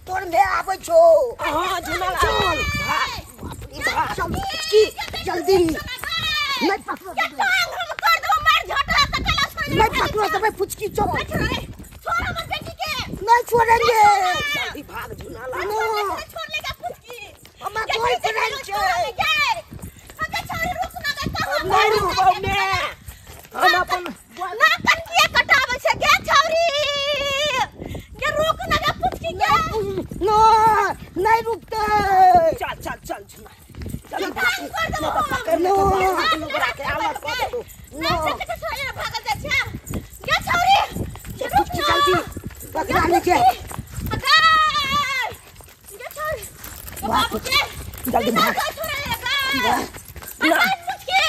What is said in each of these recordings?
तोर में आबै छौ। हां झुना चल चल पुचकी जल्दी। नहीं पकड़ो के टांग हम कर देबो मार झटला त कला छोड़। नहीं पकड़ो तबे पुचकी चल। छोड़ हमर बेटी के। नहीं छोड़ेंगे। जल्दी भाग झुना ला। छोड़ लेगा पुचकी। हमर गर्लफ्रेंड छै। हम छोड़ रुक ना गे कहां। नहीं रुकौ ने हम अपन ना कनकिया कटाबै छै गे छौरी। गे रुक ना गे पुचकी गे। ना नहीं रुकते। चल चल चल झुना चल भाग कर देबो। पकड़ ले ओकरा के आवाज कर देबो। ना से छोड़ भागल जाइ छै गे छौरी। पुचकी जल्दी पकड़ा ले के। गे छौरी बाबू के जल्दी भाग। ना पुचकी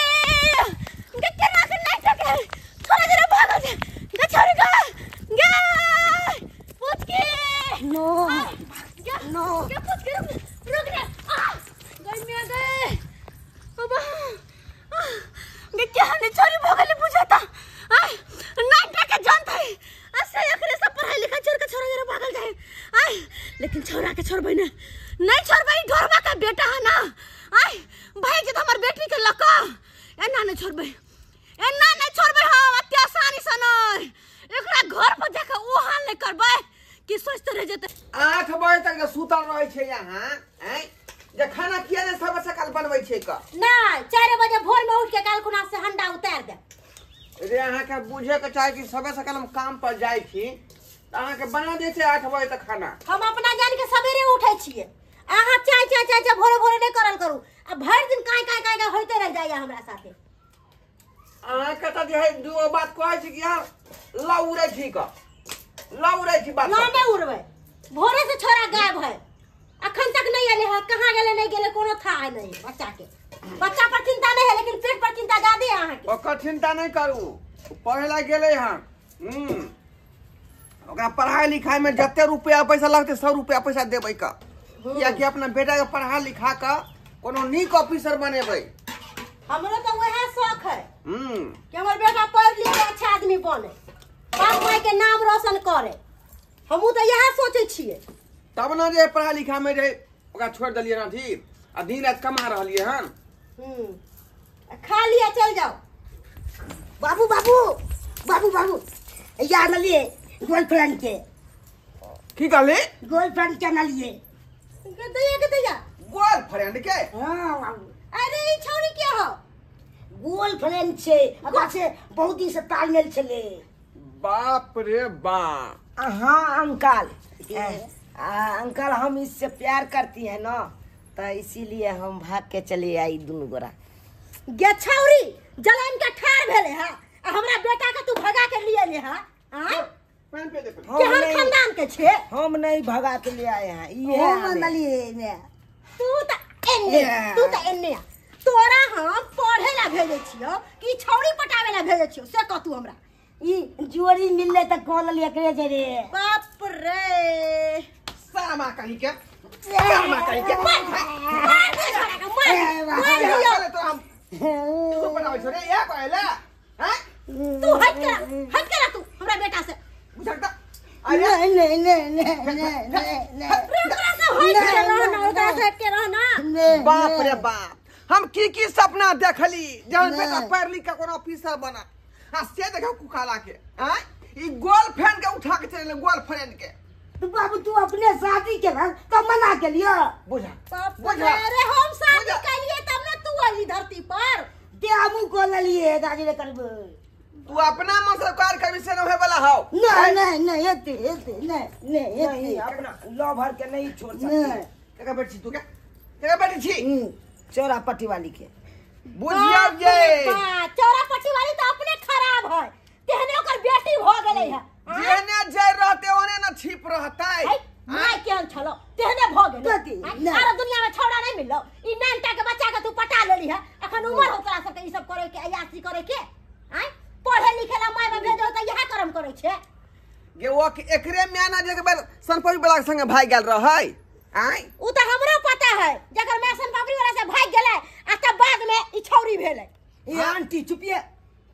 गे केना के नहीं टके थोड़ा देर भागल छै गे छौरी गे गे पुचकी। नो नो गे पुचकी रुक रे। आ गई में गए बाबा गे केहन छोरी भगले बुझाता। आ नहीं टके जानत है असे एकरे सब पढ़ाई लिखाई छोड़ के छोरा जरा भागल जाए। आ लेकिन छोरा के छोड़बै ना, नहीं छोड़बै। घरवा का बेटा है ना। आय भाई जे हमर बेटी के लका एना नहीं छोड़बै, एना नहीं छोड़बै। हम अत्य आसानी से नहीं एकरा घर पर जाके ओ हाल नहीं करबै कि सोचते रह जेतै। 8 बजे तक सुतल रहै छै यहाँ। हैं जे खाना किया ने सब सकाल बनबै छै क ना 4 बजे भोर में उठ के काल खुना से हंडा उतार दे। रे अहाँ के बुझे के चाही कि सबे सकाल हम काम पर जाइ छी त अहाँ के बना दे छै 8 बजे तक खाना। हम अपना जान के सवेरे उठै छियै। अहाँ चाय चाय चाय चाय भोरे भोरे नहीं करल करू। आ भरि दिन काय काय काय होइते रह जाइया हमरा साथे। अहाँ के त जे है दू बात कहै छी कि अहाँ लौ उड़ै छी क लौ उड़ै छी बात। ना नहीं उड़बै। भोरे से छोरा गायब है, अखन तक नहीं आले है। कहाँ गेले नहीं गेले कोनो था नहीं। बच्चा के बच्चा पर चिंता नहीं है लेकिन पेट पर चिंता ज्यादा है अहाँ के। ओकर चिंता नहीं करू, पढ़े ला गेले हन। ओकरा पढ़ाई लिखाई में जते रुपया पैसा लगते सब रुपया पैसा देबै क। कियाकि अपना बेटा के पढ़ा लिखा क कोनो नीक ऑफिसर बनेबै। हमरो तो वह शौक है कि हमर बेटा पढ़ लिख के अच्छा आदमी बने, बाप माय के नाम रोशन करे। हमहू तो यह सोचे छियै। तब ना जे पढ़ा लिखा में रहे ओकरा छोड़ देलियै ना ठीक आ दिन रात कमा रहलियै हन। खा लिया चल जाओ। बाबू बाबू बाबू बाबू यार लिए गर्लफ्रेंड के। की कहली? गर्लफ्रेंड के ना लिए। दैया के दैया गर्लफ्रेंड के? हां बाबू। अरे ई छौरी के हो? गर्लफ्रेंड छे ओकरा से बहुत दिन से तालमेल छले। बाप रे बाप। हाँ अंकल, अंकल हम इससे प्यार करती है ना तो इसीलिए हम भाग के चले आई दुनू गोरा। गे छौरी जलन के ठार भेले हा आ हमरा बेटा के तू भगा के लिए ले हा। हां केहन खानदान के छे? हम नहीं भगा के ले आए हैं ये हम न लिए ने। तू त एन्ने, तू त एन्ने। तोरा हम पढ़े ला भेजे छियो कि छौरी पटावे ला भेजे छियो से कह तू हमरा। ई जोड़ी मिलले त कॉल ले एकरे जे रे। बाप रे सामा कहीं के सामा कहीं के मार दे छोरा के मार मार। तो हम तू बनावे छोरे या कहला हैं तू हट कर, हट कर तू हमरा बेटा से बुझता। अरे नहीं नहीं नहीं नहीं नहीं ओकरा से हट के रह ना, ओकरा से हट के रह ना। बाप रे बाप हम की सपना देखली जब बेटा पढ़ लिख के कोनो ऑफिसर बना आ से देखो कुकाला के। हैं ई गर्लफ्रेंड के उठा के चले गर्लफ्रेंड के। तू बाबू तू अपने शादी के ना तो मना के लिया। बुझा बुझा। अरे हम शादी के लिए तब ना तू आई धरती पर दे हमू को लिए दादी ने करबो। तू अपना मन से कार कभी से न होए वाला हौ। नहीं नहीं नहीं एते एते नहीं नहीं नहीं अपना लव भर के नहीं छोड़ सकती। केका बैठी तू केका बैठी छी? चौरा पट्टी वाली के बुझिया ये चौरा पट्टी वाली तो अपने खराब है तेहने ओकर बेटी हो गेलै है। जेने जे रहते ओने ना छिप रहतै। माय केहन छलो तेहने भ गेलै। सारा दुनिया में छौड़ा नहीं मिललो। ई नानटा के बच्चा के तू पटा लेली है। अखन उमर हो तोरा सबके ई सब करे के अयासी करे के। आय पढ़े लिखे ला माय में भेजो त इहे करम करे छे। गे वो एकरे म्याना जे के बेर सनपरी वाला के संगे भाग गेल रहै। आय उ त हमरो पता है जकर my सोनपापड़ी वाला से भाग गेलै आ तब बाद में ई छौरी भेलै। ए आंटी चुपिए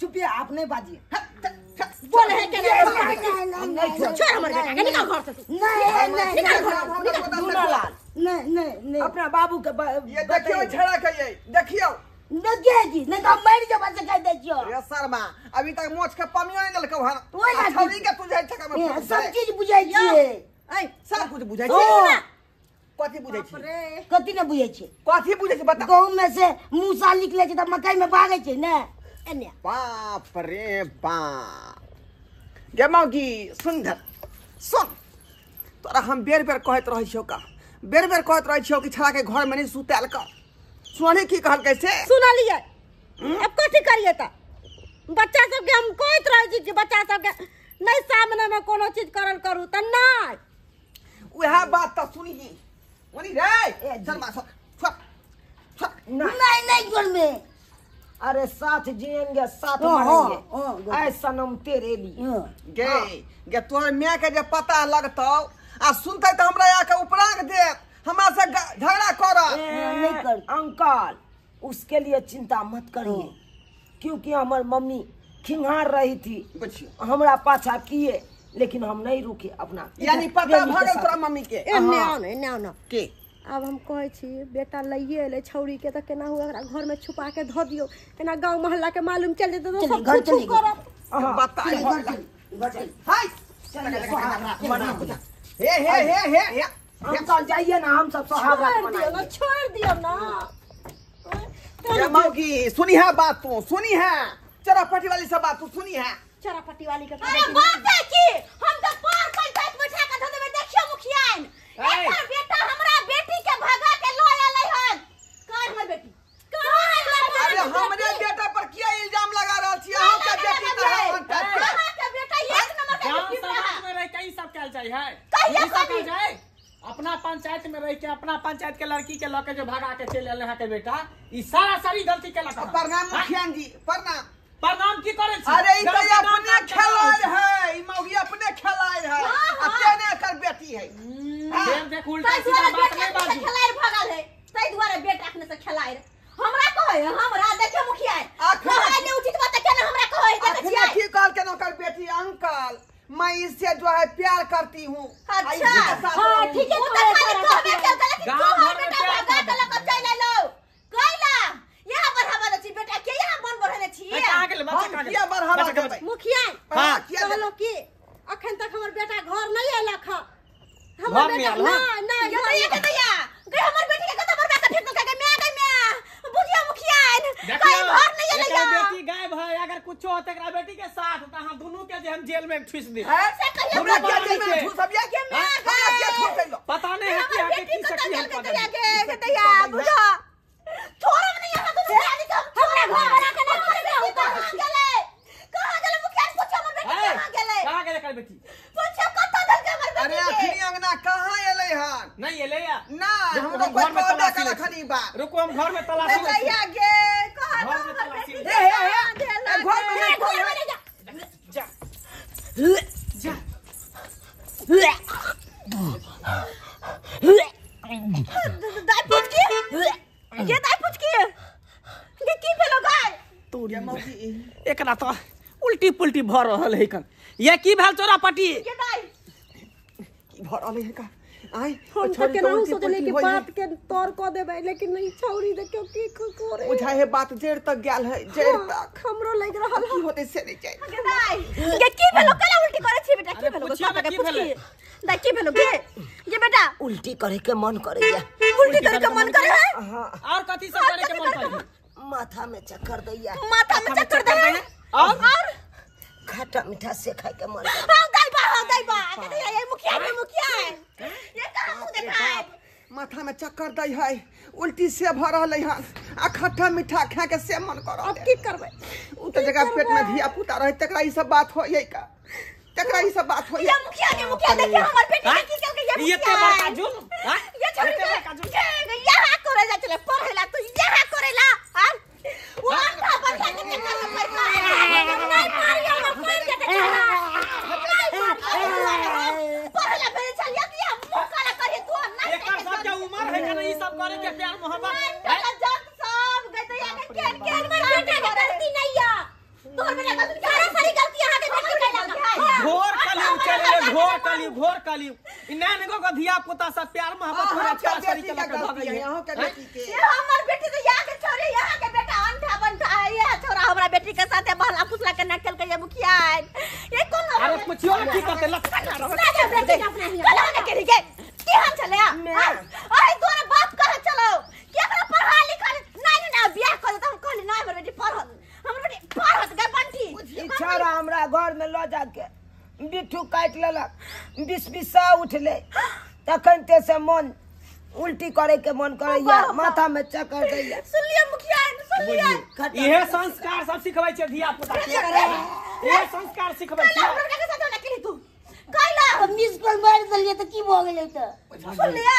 चुपिए आप नहीं बाजिए। बोल है के नहीं छोड़ हमर बेटा के निकाल घर से तू नहीं नहीं निकाल घर से दूनालाल नहीं नहीं नहीं अपना बाबू के ये देखियो छड़ा के ये देखियो देखिए जी नहीं तो मर जब से कह दे छियो रे शर्मा अभी तक मोछ के पमियो नहीं देलकौ हन ओए ना छौरी के तू जाइ ठका में सब चीज बुझाई छिए ऐ सब कुछ बुझाई ओ। छी कथी बुझाई छी रे कथी ने बुझाई छै कथी बुझाई छी बता गहूम में से मूसा निकले छै त मकई में भागे छै ने एने बाप रे बाप गे मौगी सुंदर सुन तोरा हम बेर बेर कहैत रहै छियौ का बेर बेर कहैत रहै छियौ कि छड़ा के घर में नहीं सुतायल कर सुनही की कहलकै से सुनलियै अब कथी करियै त बच्चा सबके हम कहैत रहै छी कि बच्चा सबके नहीं सामने में कोनो चीज करल करू त नहीं उएह बात त सुनही ओनी रे शर्मा सुन सुन सुन नहीं नहीं घर में अरे साथ जिएंगे साथ हाँ, मरेंगे हाँ, हाँ। ऐ सनम तेरे लिए हाँ। गे गे तोहर माय के जे पता लगतौ आ सुनतै त हमरा आके उपराग देत हमरा से झगड़ा करत नहीं कर। अंकल उसके लिए चिंता मत करिए क्योंकि हमार मम्मी खिंगार रही थी बुझियो हमरा पाछा किए लेकिन हम नहीं रुके अपना यानी पता प्रेमी भऽ के गेल साथ। तोरा मम्मी के एने आओ ने एने आओ ने के अब हम कहै छी बेटा लइए एलै छौरी के त केना हुआ एकरा घर में छुपा के धऽ दियौ एना गांव मोहल्ला के मालूम चल जेतै त चलिए, सब घर थू थू चलिए। करत बता घर चल घर चल हाय मना हे हे हे हे हे अंकल जाइए ना हम सब सोहाग रात छोड़ दियौ ना मनाएंगे छोड़ दियौ ना ये मौगी सुनी है बात तू सुनी है चरापटी वाली सब बात तू सुनी है चरापट्टी वाली के अरे बात है की हम त पार पंचायत बैठा के धऽ देबै देखियौ मुखियाइन एकर बेटा हमरा बेटी के भगा के लऽ एलै हन कहाँ हमर बेटी कहाँ है अरे हमरे बेटा पर किया इल्जाम लगा रहल छी अहाँ के बेटी त है पंचायत के। अहाँ के बेटा एक नंबर के गांव बेटी समाज रहा में रह के ई सब कैल जाय है कहिया ई सब कभी? कैल जाय अपना पंचायत में रह के अपना पंचायत के लड़की के लके जो भगा के चल एल के बेटा ई सारा सारी गलती केलक हन। प्रणाम हाँ? मुखियान जी प्रणाम प्रणाम की करै छी अरे ई गाँव त के नाम अपने नाम के खेलाय है ई मौगी अपने खेलाय है हाँ, आ तेने एकर बेटी है देख देख उल्टा ताहि सीधा दुआरे बात बेटा नहीं अखने से बाजी खेलाइ भगल है ताहि दुआरे बेटा अखने से खेलाइ हमरा कहै हमरा देखियौ मुखिया अखने- कहै ने उचित बात केना हमरा कहै देखै अखने छियै की कहलकै ओकर बेटी अंकल मैं इससे जो है प्यार करती हूँ अच्छा हाँ, ठीक है, उ त खाली कहबे केलकै लेकिन गाँव तोहर घर में बेटा प्यार भगा के लऽ के चलि एलौ कैला यहाँ बढ़ावा दै छी बेटा के यहाँ मन बढ़ेने छी ए, कहाँ गेलै बच्चा हम कहाँ गेलै किया बढ़ावा बच्चा, देबै मुखिया हाँ, किया देबै? कहलो कि अखन तक हमर बेटा घर नहीं एलक हँ घर हमर नहीं बेटा आयल हँ? नहीं नहीं ये दैया दैया गई हमर बेटी के कतऽ बरबा के फेंक देलकै गई मैं गई मैं बुझिया मुखिया देखियौ, कहीं घर नहीं एलै एकर बेटी गायब है अगर कुछो होते एकरा बेटी के साथ त अहाँ दुनू के जे हम जेल में ठुस दी हैं? से कहिया हमरा हमरा किया जेल में के? ठूसबिया के मैं हमरा किया ठूसैलो पता नहीं है कि हमर आगे बेटी की कतऽ सकी हम गेल पता दैया नहीं। के दैया बुझा छोड़ब नहीं यहाँ दुनू आदमी के हम हमरा घर बना के नहीं छोड़ब कहाँ गेलै कहाँ गेलै मुखिया से पूछो हमर बेटी ए, कहाँ गेलै कहाँ गेलै एकर बेटी पूछो कतऽ देलकै हमर अरे बेटी के अखनी अंगना कहाँ एलै हन नहीं एलै या ना रुको, हमरा हम कोई घर में कहबे तलाशी केलक लै छी। हन ई बात रुको हम घर में तलाशी लै छी। दैया गे कहाँ घर में हमर तलाशी बेटी लै हे हे हे ए, घर में नहीं घर में नहीं जा जा जा दाई पूछ की ये दाई पूछ की ये की भेलो गाय तोरी ये मौगी एकरा तो उल्टी पुल्टी भऽ रहल है कन ये की भेल तोरा पटी ये दाई की भऽ रहलै है का आय हम तो केनाहु सोचले कि बात के तौर क देबै लेकिन नहीं छौरी देखियो की करे बुझाय है बात जड़ तक गेल है जड़ तक हमरो लग रहल की होतै से नहीं जाय है दाई ये की भेलो कला उल्टी करे छी बेटा की अरे भेलो पूछियो के ना की पूछ भेलै? की दाई की भेलो गे ये बेटा उल्टी करे के मन करैया उल्टी करे के मन करे है हाँ और कथी सब करे के मन करे माथा में चक्कर दैया माथा में चक्कर दे है और? और खट्टा मीठा से खाए के मन करे। हाँ दाई बा हाँ दाई बा के दैया ये मुखिया के मुखिया है ये कहाँ मुंह देखाए माथा में चक्कर दै है उल्टी से भऽ रहलै हन आ खट्टा मीठा खा के से मन कर अब की करबै उ त जगह पेट में धिया पुता रहे तकरा ई सब बात होइए का तकरा ई सब बात होइए ये मुखिया के मुखिया देखिए हमर बेटी के की केलकै ये ये मुखिया एते बड़का जुल्म हाँ? ये छोरी एते बड़का जुल्म के यहाँ करे जा चले पढ़ेला तो यहाँ करेला हां वो आंखा बंद के चक्कर में पड़ नहीं मारियो ना पड़ के चला पढ़ेला भेजे चलिया कि हम मुंह काला करे तू नहीं एकर सब के उम्र है का ई सब करे के प्यार मोहब्बत हैं? जब सब गए तो यहाँ के केन केन मर बेटा के गलती नहीं है तोर बेटा गलती सारा सारी गलती यहाँ के बेटी घोर कलयुग, घोर कलयुग। ई नान गो के धिया पुता सब प्यार मोहब्बत में अच्छा सरी के लके भग गई। अहाँ के बेटी के ये हमर बेटी तो यहाँ के छोरी, यहाँ के बेटा अंठा बंठा है। ये छोरा हमरा बेटी के साथे बहला फुसला के नकल के मुखिया ये कोन। अरे पुछियो ना की करते लत ना बेटी अपना ही कल होने के लिए की हम चले आ अरे तोरा बाप कह चलो कि एकरा पढ़ा लिखा नहीं ना बियाह कर त हम कहली ना हमर बेटी पढ़त, हमर बेटी पढ़त गे बंटी। ई छोरा हमरा घर में ल जाके बिट्ठू काटि लेलक, बिस बिसा उठले तखन ते से मन उल्टी करे के मन करैया, माथा में चक्कर दैया। सुनलिए मुखिया, सुनलिए। इहे संस्कार सब सिखबै छै धिया पुता के, इहे संस्कार सिखबै छै। हमरा के साथ ना केली तू कैला मिस कॉल मार देलिए त की भ गेलै त? सुनलिए,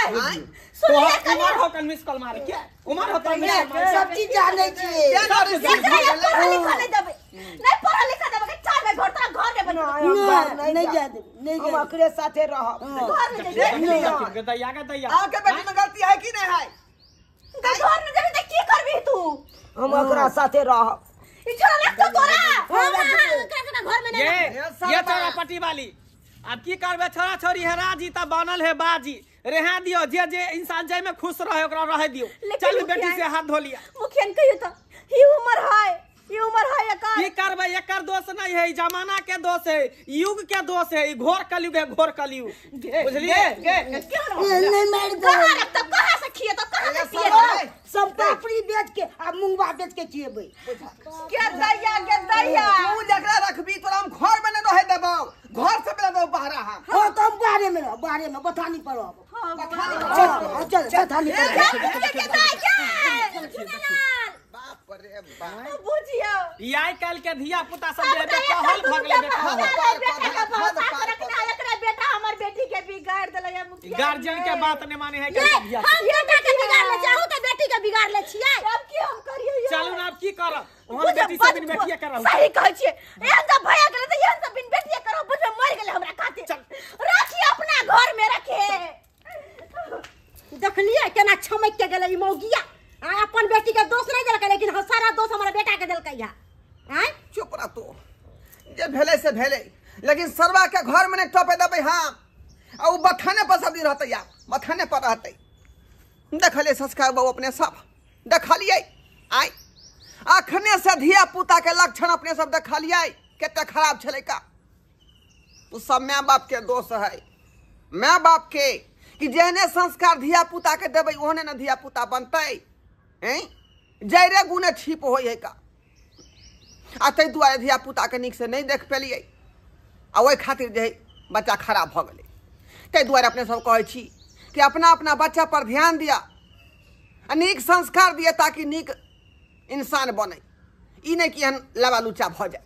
सुनलिए। उमर हो कन मिस कॉल मारे के उमर हो त सब चीज जानै छियै। पढ़ा लिखा नहीं देबै, नहीं पढ़ा लिखा देबै के चार में घर तोरा घर में बन नहीं जा देबै, नहीं हम अकरे साथे रहब घर में जेबै। दैया के दैया अहाँ के बेटी में गलती है कि नहीं है? घर में जेबी त की करबी तू? हम अकरा साथे रहब। ई छोरा लगतो तोरा हम एकरा घर में नहीं। ये छोरा पटी वाली अब की करबे? छोरा छोरी है राजी त बनल है बाजी, रेहा दियो। जे जे इंसान जाय में खुश रहे ओकरा रहे दियो। चल बेटी से हाथ धो लिया। मुखिया ने कहियो त ई उम्र है, ई उम्र है एकर। की करबे? एकर दोष नहीं है, जमाना के दोष है, युग के दोष है। ई घोर कलयुग है, घोर कलयुग, बुझलिए? नहीं मार दे। कहां रखत, कहां से खिए त कहां से पिए? सब पापड़ी बेच के आ मूंगवा बेच के खिएबै। के दैया, के दैया तू जकरा रखबी तोरा हम घर में न रहे देबौ, घर से बेला दो बाहर। हां हां त हम बाहरे में रह, बाहरे में बथानी पर रहब। हां बथानी पर चल, चल बथानी पर। के दैया बाप रे बाप, बुझियो ई आइ काल के धिया पुता सब जे बेकहल भ गेलै। बेकहल बेटा के भरोसा रखना, एकरा बेटा हमर बेटी के बिगाड़ देलै है मुखिया। गार्जियन के बात नहीं माने है के धिया। हम बेटा के बिगाड़ ले चाहू त बेटी के बिगाड़ ले छियै। अब की हम करियो? चलू ना अब की करब? ओहन बेटी से बिन बेटिया करब। सही कहै छियै। एहन सब भया गेलै त एहन सब बिन बेटिया करब, बुझ मर गेलै हमरा खातिर। राखी अपना घर में रखे। देखलियै केना छमक के गेलै ई मौगिया। अपन बेटी के दोष नहीं देलकै, लेकिन सारा दोष हमारा बेटा के देलकै है। आय चुप रह तू, जे भेलै से भेलै, लेकिन सरवा के घर में नहीं टपे देबै हम। आ उ बथाने पर सब दिन रहतै, या बथाने पर रहतै। देखलियै संस्कार बाबू अपने सब देखलियै। आय अखने से धिया पुता के लक्षण अपने सब देखलियै कते खराब छलै का। उ सब my बाप के दोष है, my बाप के, कि जेहने संस्कार धिया पुता के देबै ओहने न धिया पुता बनतै। हैं जैरे गुने छिप होइ है का। आ ताहि दुआरे धिया पुता के नीक से नहीं देख पेलियै, आ ओहि खातिर जे बच्चा खराब भऽ गेलै। ताहि दुआरे अपने सब कहै छी कि अपना अपना बच्चा पर ध्यान दिया आ नीक संस्कार दिया ताकि नीक इंसान बने, ई नहीं कि एहन लबा लुच्चा भऽ जाय।